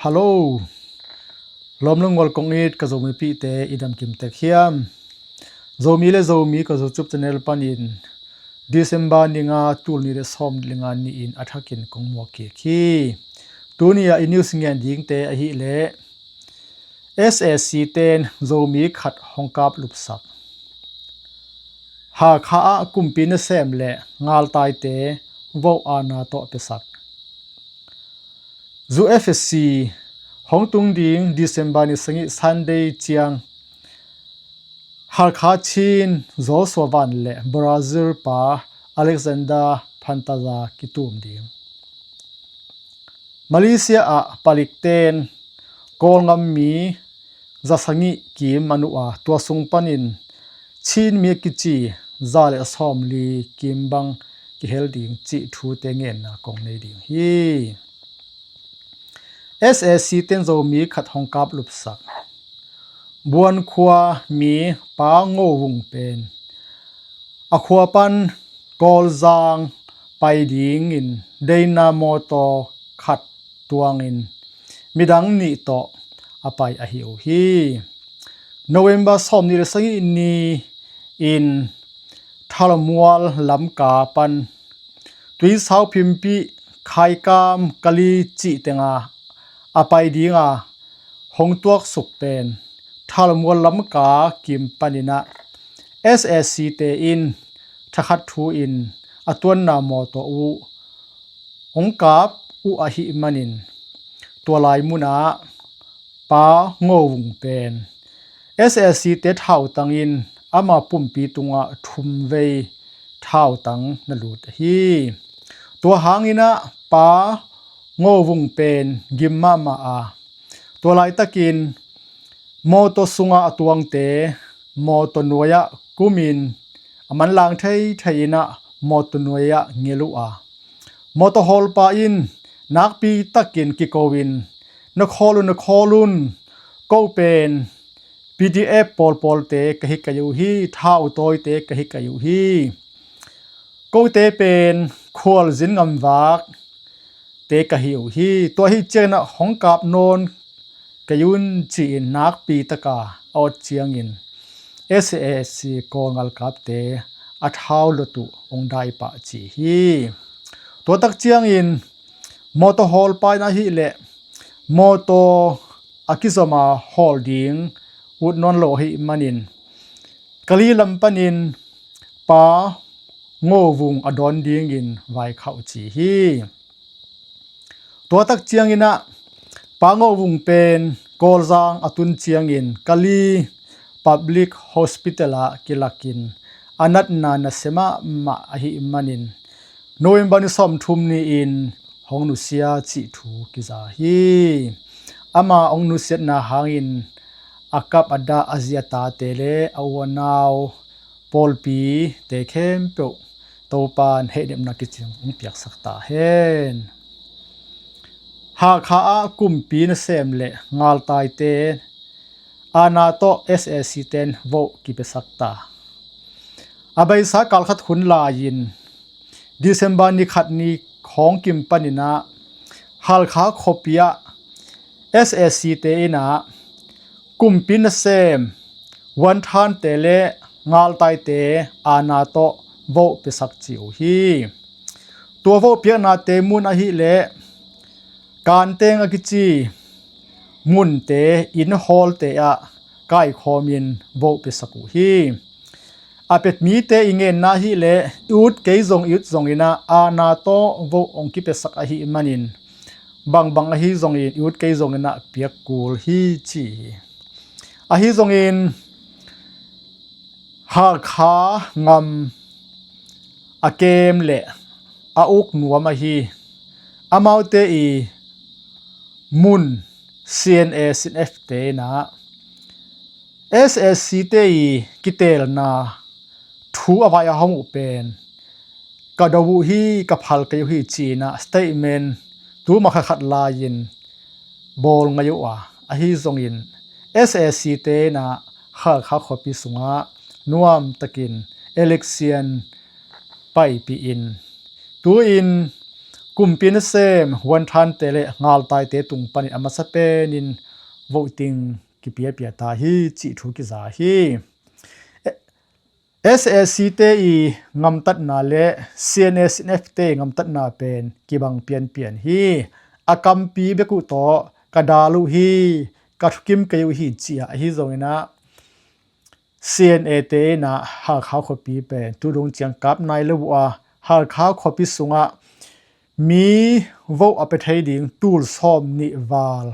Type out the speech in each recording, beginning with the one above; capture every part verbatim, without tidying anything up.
Hello. Lawm le ngual kong it ka Zomipihte i damkim tek hiam? Zomi le Zomi ka YouTube channel panin December ni nga, tul ni le sawm le nga ni-in a thakin kong muak kik hi. Tuni-ah i news ngen dingte ahih leh S A C ten Zomi khat hong kap lupsak. Hakha ah kumpi nasem le ngaltaite vote aana tawh piasak. U F C hong tung ding December ni sagih Sunday ciang Hakha Chin Joshua Van le Brazil pa Alexander Pantoja kitum ding. Malaysia ah palikten Kawlgam mi za sagih kim a nuh a, tua sung panin Chin mi a kici za le sawmli kim bang kihel ding cih thute ngenna kong nei ding hi. S A C ten Zomi khat hong kap lupsak. Buan khua mi Pa Ngo Vung pen a khua pan Kawlzang pai dingin deina mawtaw khat tuangin midang nih tawh a pai ahi uh hi. November sawm nih le sagih ni-in Thalmual Lamka pan Tuisau Phimpih Khaikam Kali cih tenga a pai dinga hong tuaksuk pen Thalmual Lamka kim paninah S A C te in thakhat thu-in a tuanna mawtaw uh hong kap uh ahih manin tua lai munah Pa Ngo Vung pen S A C te thautangin ama pumpi tungah thumvei thautang na lut ahi. Tua hanginah Pa Ngo Vung pen gim mahmah a, tua laitakin mawtaw sungah a tuangte mawtaw nuai-ah kumin a manlang theithei inah mawtaw nuai-ah ngel uh a, mawtaw hawlpa in nakpi takin kiko-in, "Na khawl un, na khawl un, ko pen P D F pawlpawlte ka hi kei uh hi, thau tawite ka hi kei uh hi. Kote pen khualzin ngamvakte ka hi uh hi. Tua hi cianginah hong kap nawn kei un," ci-in nakpi taka a awt ciangin S A C Kawl ngalkapte a thau lot uh hong daipah ci hi. Tua tak ciangin mawtaw hawlpa in ahih leh mawtaw a kizom a hawl ding ut nawn lo ahih manin Kali lam panin Pa Ngo Vung a dawn dingin vaikhauh ci hi. Tua tak cianginah Pa Ngo Vung pen Kawlzang a tun ciangin Kali Public Hospital ah kilakin a natna nasia mahmah ahih manin November ni sawmthum ni-in hong nusia cih thu kiza hi. Ama hong nusiatna hangin a kap a dah a zi a tate le a u a nau pawlpite khempeuh Topan hehnemna kicing hong piaksak ta hen. Hakha ah kumpi nasem le ngaltaite aana tawh S A C ten vote kipiasak ta. A beisa kalkhat hun lai-in December ni khat ni khawng kim paninah Hakha khuapi ah S A C te inah kumpi nasem vuanthante le ngaltaite aana tawh vote piasak ci uh hi. Tua vote piaknate mun ahih leh Kanteng a kici munte, inn hawlte ah kaikhawmin vote piasak uh hi. A pet mite i ngenna ahih leh i ut kei zong i ut zonginah aana tawh vote hong kipiasak ahih manin bangbang ahi zongin i ut kei zonginah piak kul hi ci hi. Ahi zongin Hakha ngam a kem le a uk nuam ahi amaute i mun C N A, C N F te inah S A C te i kiteelna thu a vai a hong uh pen ka do uh hi, ka phal kei uh hi ci-inah statement tuma khatkhat lai-in bawl ngei uh a, ahi zongin S A C te inah Hakha khuapi sungah nuamtakin election paipih in tu-in kumpi nasem, huanthante le ngaltaite tung panin a masa penin voting kipiapia ta hi cih thu kiza hi. S A C te i ngamtatna le C N A C N F te i ngamtatna pen kibang pianpian hi. A kampi bek uh tawh ka dal uh hi, ka thukim kei uh hi ci-a ahi zongin ah C N A te in ah Hakha khuapi pen tu dong ciang kap nai lo uh a, Hakha khuapi sungah mi vote a pia thei ding tul sawm nih val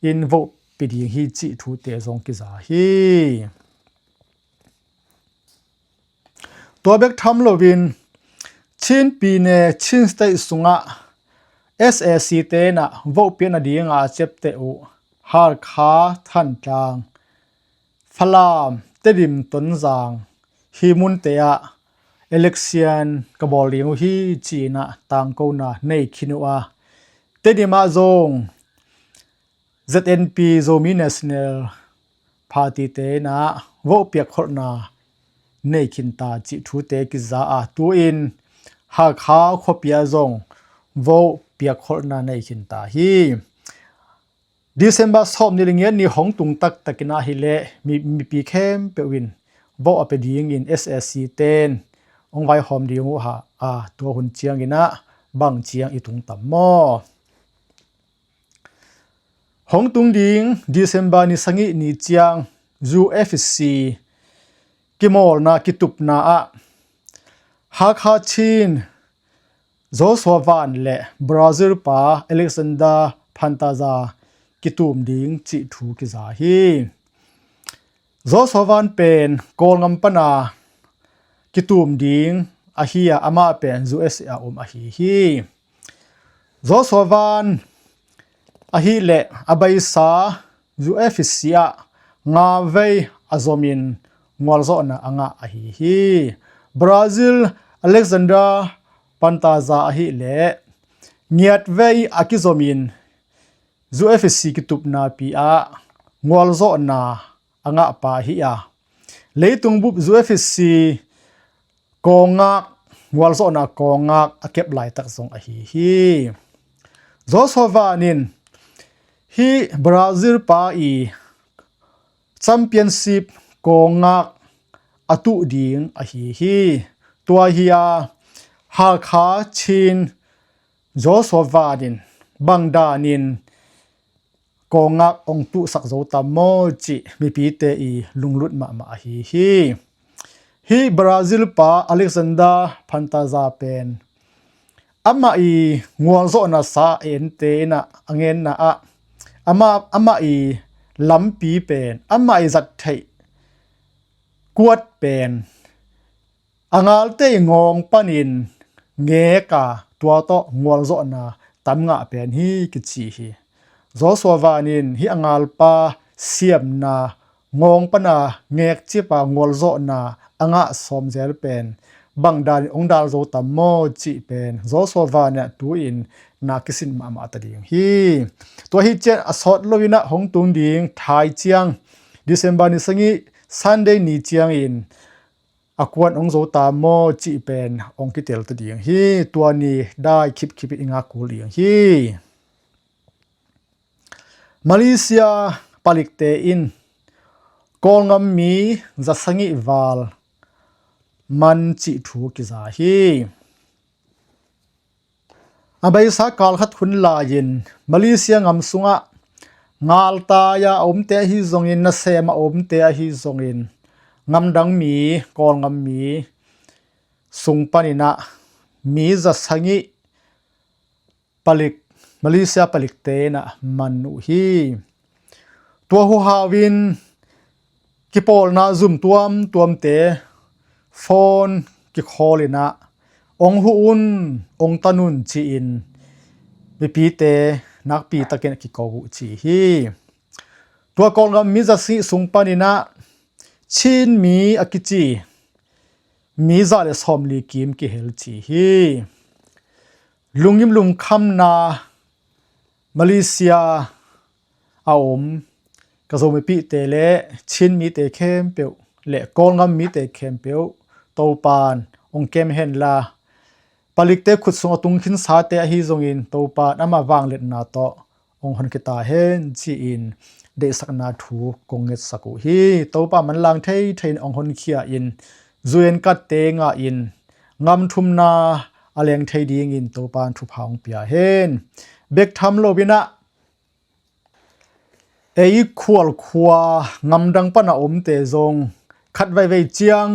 in vote pia ding hi cih thute zong kiza hi. Tua bek tham loin Chin pyine, Chin State sungah S A C te in ah vote piak nadinga a ciapteh uh Hakha, Thantlang, Falam, Tedim, Tonzang, hih munte ah election ka bawl ding uh hi ci-in ah tangkona nei khin uh a, Tedim ah zong Z N P, Zomi National Party te in ah vote piakkholhna nei khin ta cih thute kiza a, tu-in Hakha khuapi ah zong vote piakkholhna nei khin ta hi. December sawmnih le giat ni hong tung taktakin ah hi leh mi, mipi khempeuh in vote a pia dingin S A C ten hong vaihawm ding uh a, tua hun ciangin ah bang ciang i tung tam maw? Hong tung ding December ni sagih ni ciang U F C kimawlna kitupna ah Hakha Chin Joshua Van le Brazil pa Alexander Pantoja kitum ding cih thu kiza hi. Joshua Van pen Kawlngam pana kitum ding ahi a, amah pen U S A a om ahi hi. Joshua Van ahih leh a beisa U F C ah nga vei a zomin ngualzawhna a ngah ahi hi. Brazil Alexander Pantoja ahih leh ngiat vei a kizomin U F C kitupnapi ah ngualzawhna a ngahpa hi a, leitung bup U F C kawngngak, ngualzawhna kawngngak a kep laitak zong ahi hi. Joshua Van in hih Brazil pa i championship kawngngak a tuh ding ahi hi. Tua hi a, Hakha Chin Joshua Van in bang danin kawngngak hong tuhsak zo tam maw cih mipite i lunglut mahmah ahi hi. Hih Brazil pa Alexander Pantoja pen amah i ngualzawhna sa a ente in ah a ngenna ah amah, amah i lampi pen, amah i zat theih kuat pen a ngalte i ngawng panin ngek a, tua tawh ngualzawhna tam ngah pen hi kici hi. Joshua Van in hih a ngalpa siamna, ngawng pana ngek cip a ngualzawhna a ngah sawmzel pen bang danin hong dal zo tam maw cih pen Joshua Van in ah tu-in na kisin mahmah ta ding hi. Tua hi ciang a sawt loin ah hong tung ding thai ciang December ni sagih Sunday ni ciangin a kuan hong zo ta maw cih pen hong kitel ta ding hi. Tua ni dai khipkhip in i ngak kul ding hi. Malaysia palikte in Kawlngam mi za sagih val man cih thu kiza hi. A beisa kal khat hun lai-in Malaysia ngam sungah ngaltai-a a omte ahi zongin, nasem a omte ahi zongin, ngamdang mi, Kawlngam mi sung panin ah mi za sagih palik, Malaysia palikte in ah man uh hi. Tua huhau in kipawlna zum tuamtuamte phone kikhawl in ah, "Ong huh un, ong tan un," ci-in mipite nakpi takin a kiko uh ci hi. Tua Kawlngam mi za sagih sung panin ah Chin mi a kici mi za le sawmli kim kihel ci hi. Lungim lungkhamna Malaysia a om ka Zomipihte le Chin mite khempeuh le Kawlngam mite khempeuh Topan ong kem henla, palikte khut sung a tung khinsate ahi zongin Topa in ama vangliatna tawh hong honkhia ta hen ci-in deihsakna thu kong ngetsak uh hi. Topa manlang theithei in hong honkhia in zu-en katte ngah in ngam thumna a leng thei dingin Topa in thupha hong pia hen. Bek tham lo in ah ei khual khua ngamdang pan a omte zong khat veivei ciang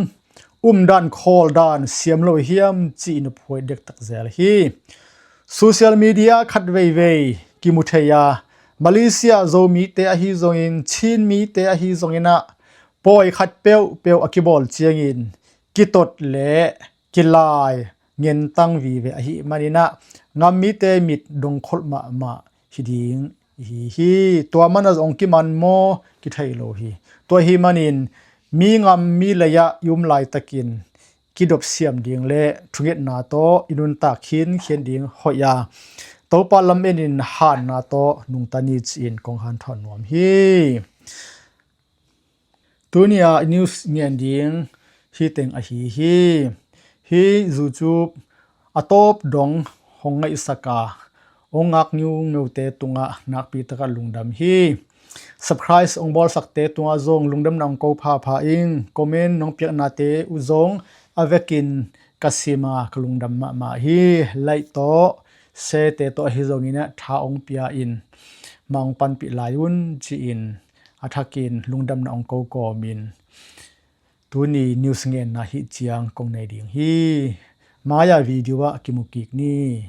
umdan khawldan siam lo hiam ci-in a phuai dektak zel hi. Social media khat veivei kimu thei a, Malaysia Zomite ahi zongin, Chin mite ahi zongin ah pawi khat peuhpeuh a kibawl ciangin kitot le kilai ngentang vive ahih manin ah ngam mite mit dongkholh mahmah hi ding hi hi. Tua man a zong kiman maw kithei lo hi. Tua ahih manin mi ngam mi lei-ah i um laitakin kidop siam ding le thungetna tawh i nuntak khinkhian ding hoih a, Topa lam enin hanna tawh nungta ni ci-in kong hanthawn nuam hi. Tuni-a news ngen ding hi teng ahi hi. Hi YouTube a tawp dong hong ngaihsak a, hong ngak ngiungiute tungah nakpi takah lungdam hi. Subscribe hong bawlsakte tungah zong lungdamna hong ko phapha ing. Comment nong piaknate uh zong a vekin ka sim a ka lungdam mahmah hi. Like tawh, share-te tawh ahi zongin ah tha hong pia in, ma hong panpih lai un ci-in a thakin lungdamna hong ko kawmin tuni news ngenna hih ciang kong nei ding hi. Mai-a video ah kimu kik ni.